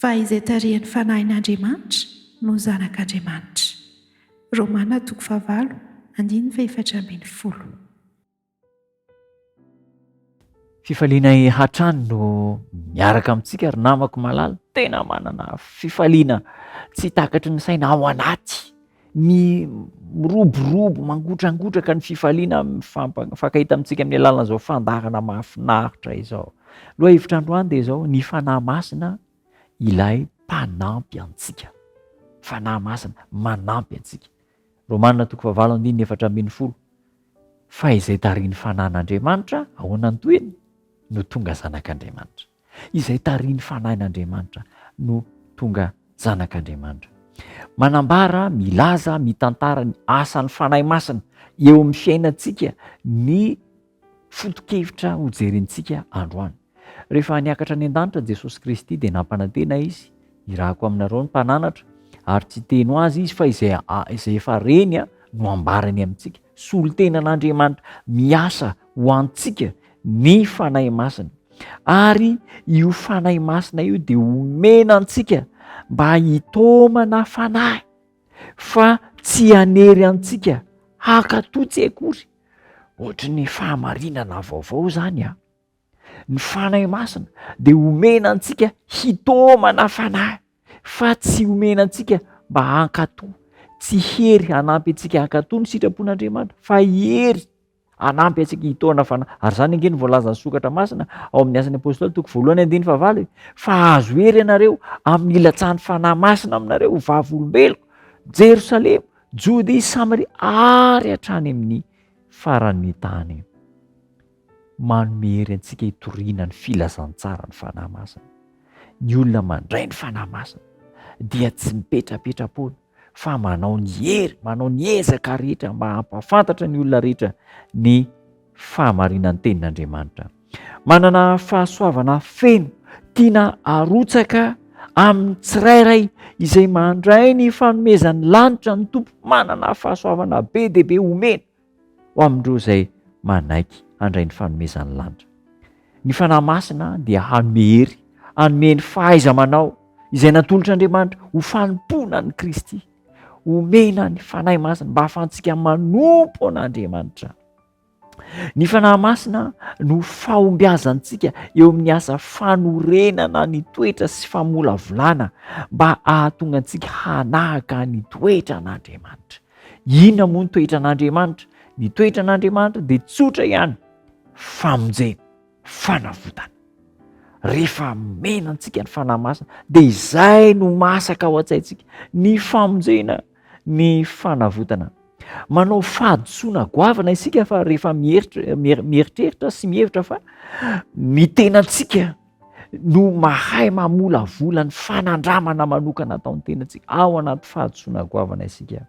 Fa izay tarihin'ny Fanahin'Andriamanitra no zanak'Andriamanitra. Romana toko fahavalo, andininy fahefatra ambin'ny folo. Fifaliana hatrany no miaraka amintsika ry namako malala, tena manana fifaliana tsy takatry ny saina ao anaty, ny miroborobo, mangotrangotraka ny fifaliana mifankahita amintsika amin'ny alalan'izao fandaharana mahafinaritra izao. Lohahevitra androany dia izao, ny Fanahy Masina ilay mpanampy antsika. Fanahy Masina manampy antsika. Romana toko fahavalo andininy 14. Fa izay tarihin'ny Fanahin'Andriamanitra, ahoana ny tohiny? No tonga zanak'Andriamanitra. Izay tarihin'ny Fanahin'Andriamanitra no tonga zanak'Andriamanitra. Manambara, milaza, mitantara ny asan'ny Fanahy Masina eo amin'ny fiainantsika ny foto-kevitra hojerentsika androany. Rehefa niakatra any an-danitra Jesosy Kristy dia nampanantena Izy, Irahako aminareo ny Mpananatra, ary tsy hiteny ho azy Izy fa izay izay efa reny no ambarany amintsika. Solontenan'Andriamanitra miasa ho antsika ny Fanahy Masina. Ary io Fanahy Masina io dia omena antsika mba hitaomana fanahy fa tsy hanery antsika hankatò tsy akory. Ohatry ny fahamarinana vaovao izany an! Ny Fanahy Masina dia omena antsika hitaomana fanahy fa tsy omena antsika mba hankatò. Tsy hery hanampy antsika hankatò ny sitrapon'Andriamanitra fa hery hanampy antsika hitaona fanahy. Ary izany ange no voalazan'ny Sokatra Masina ao amin'ny Asan'ny Apôstôly toko voalohany andininy fahavalo e, fa hahazo hery ianareo amin'ny hilatsahan'ny Fanahy Masina aminareo ho vavolombeloko, Jerosalema, Jodia, Samaria ary hatrany amin'ny faran'ny tany. Manome hery antsika hitoriana ny filazantsara ny Fanahy Masina. Ny olona mandray ny Fanahy Masina dia tsy mipetrapetra-poana fa manao ny hery, manao ny ezaka rehetra mba hampahafantatra ny olona rehetra ny fahamarinan'ny tenin'Andriamanitra. Manana fahasoavana feno tiana arotsaka amin'ny tsirairay izay mandray ny fanomezan'ny lanitra ny Tompo. Manana fahasoavana be dia be omena ho amin'ireo izay manaiky handray ny fanomezan'ny lanitra. Ny Fanahy Masina dia hanome hery, hanome ny fahaiza-manao izay natolotr'Andriamanitra ho fanompoana an'i Kristy. Omena ny Fanahy Masina mba hahafahantsika manompo an'Andriamanitra. Ny Fanahy Masina no fahombiazantsika eo amin'ny asa fanorenana ny toetra sy famolavolana mba hahatonga antsika hanahaka ny toetran'Andriamanitra. Inona moa ny toetran'Andriamanitra? Ny toetran'Andriamanitra dia tsotra ihany, famonjena, fanavotana. Rehefa omena antsika ny Fanahy Masina dia izay no masaka ao an-tsaintsika, ny famonjena, ny fanavotana. Manao fahadisoana goavana isika fa rehefa mieritreritra sy mihevitra fa ny tenantsika no mahay mamolavola ny fanandramana manokana ataon'ny tenantsika, ao anaty fahadisoana goavana isika.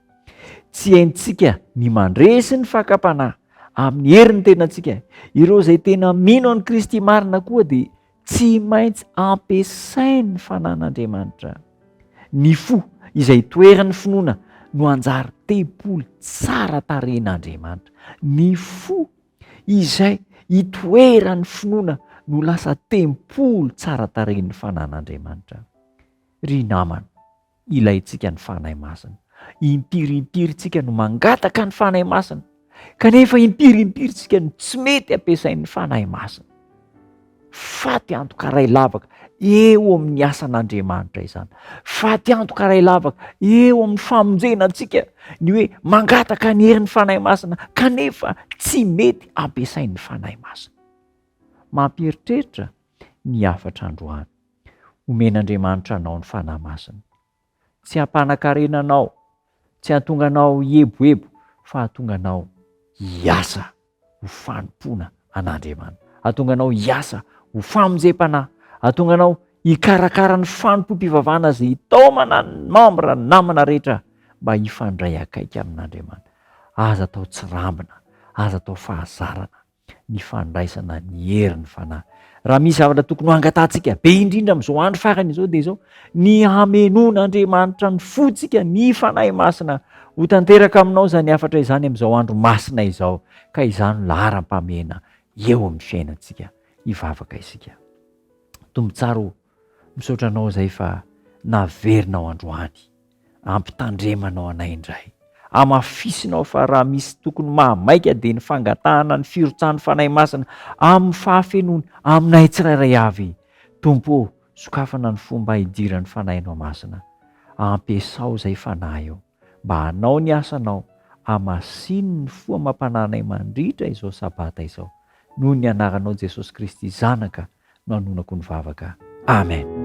Tsy haintsika ny mandresy ny fakam-panahy amin'ny herin'ny tenantsika. Ireo izay tena mino an'i Kristy marina koa dia tsy maintsy ampiasain'ny fanan'Andriamanitra. Ny fo izay itoeran'ny finoana no hanjary tempoly tsara tarehin'Andriamanitra. Ny fo izay itoeran'ny finoana no lasa tempoly tsara tarehin'ny fanan'Andriamanitra. Ry namana, ilaintsika ny Fanahy Masina. Impiry impiry tsika no mangataka ny Fanahy Masina, kanefa impiry impiry tsika no tsy mety ampiasain'ny Fanahy Masina. Faty antoka ray lavaka eo amin'ny asan'Andriamanitra izany. Faty antoka ray lavaka eo amin'ny famonjena antsika ny hoe mangataka ny herin'ny Fanahy Masina kanefa tsy mety ampiasain'ny Fanahy Masina. Mampieritreritra ny hafatra androany. Omen'Andriamanitra anao ny Fanahy Masina. Tsy hampanan-karena anao, tsy hahatonga anao hieboebo fa hahatonga anao hiasa ho fanompoana an'Andriamanitra. Hahatonga anao hiasa ho famonjem-panahy. Hahatonga anao hikarakara ny fanompoam-pivavahana izay hitaomana ny mambra, ny namana rehetra mba hifandray akaiky amin'Andriamanitra. Aza atao tsirambina, aza atao fahazarana ny fandraisana ny herin'ny Fanahy. Raha misy zavatra tokony ho angatahantsika be indrindra amin'izao andro farany izao dia izao, ny hamenoan'Andriamanitra ny fontsika ny Fanahy Masina. Ho tanteraka aminao izany hafatra izany amin'izao andro masina izao, ka izany no laharam-pahamehana eo amin'ny fiainantsika. Hivavaka isika. Tompo tsara o, Misaotra Anao izay fa naverinao androany. Ampitandremanao anay indray. Hamafisinao fa raha misy tokony mahamaika dia ny fangatahana ny firotsahan'ny Fanahy Masina amin'ny fahafenoany aminay tsirairay avy. Tompo ô, sokafana ny fo mba hidiran'ny Fanahinao Masina. Ampiasao izay Fanahy eo mba hanao ny asanao, hamasino ny fo amam-panahinay mandritra izao Sabata izao. Noho ny anaranao Jesosy Kristy Zanaka no anonako ny vavaka. Amen.